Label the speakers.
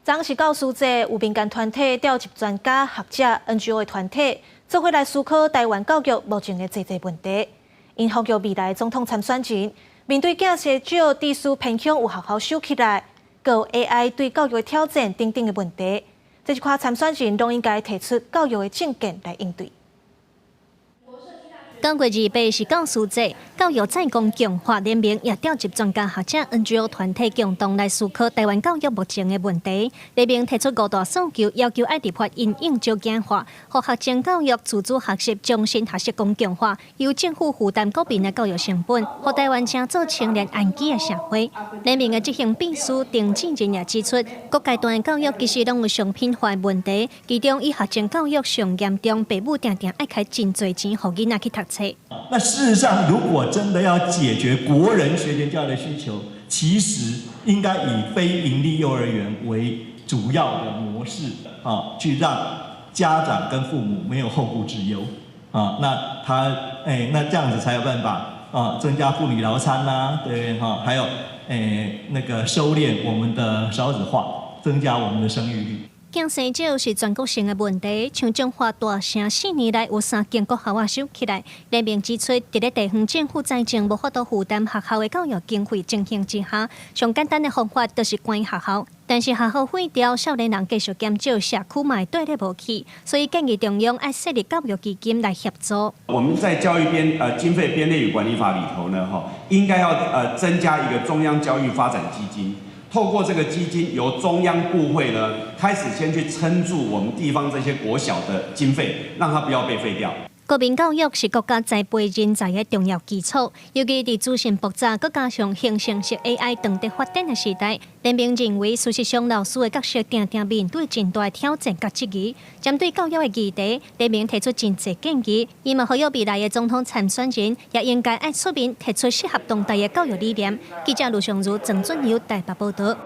Speaker 1: 昨是教師節，有民間團體調集專家、學者、NGO 的團體，做伙來思考台灣教育目前的濟濟問題。𪜶呼籲未來總統參選人面對囝生少、知識偏鄉有學校收起來，閣有 AI 對教育的挑戰等等的問題，這一款參選人攏應該提出教育的政見來應對。
Speaker 2: 9月28是教師節，教育再公共化聯盟也調集專家學者、NGO 團體共同來思考台灣教育目前的問題。聯盟提出五大訴求，要求愛立法因應少子化，予學前教育自主學習、終身學習公共化，由政府負擔國民的教育成本，予台灣成做青年安居的社會。聯盟的執行秘書丁志仁也指出，各階段的教育其實攏有商品化的問題，其中以學前教育上嚴重，爸母定定愛開真濟錢予囡仔去讀冊。
Speaker 3: 那事實上，如果真的要解決國人學前教育的需求，其實應該以非營利幼兒園為主要的模式啊，去讓家長跟父母沒有後顧之憂啊。那他那這樣子才有辦法啊，增加婦女勞參啦，對不對哈？還有那個收斂我們的少子化，增加我們的生育率。
Speaker 2: 囝生少是全國性的問題，像彰化大城4年來有三間國校仔收起來。聯盟指出，佇咧地方政府財政無法度負擔學校的教育經費情形之下，上簡單的方法就是關學校。但是學校廢掉，少年人繼續減少，社區嘛會綴咧無去，所以建議中央愛設立教育基金來協助。
Speaker 4: 我們在教育編經費編列與管理法裡頭呢，哈，應該要增加一個中央教育發展基金。透過這個基金，由中央部會呢開始先去撐住我們地方這些國小的經費，讓它不要被廢掉。
Speaker 2: 國民教育是國家栽培人才的重要基礎，尤其佇資訊爆炸，閣加上生成式 AI 當得發展的時代，聯盟認為，事實上老師的角色定定面對真大挑戰佮質疑。針對教育的議題，聯盟提出真濟建議，伊嘛呼籲未來的總統參選人也應該愛出面提出適合當代的教育理念。記者盧尚如、鄭俊友台北報導。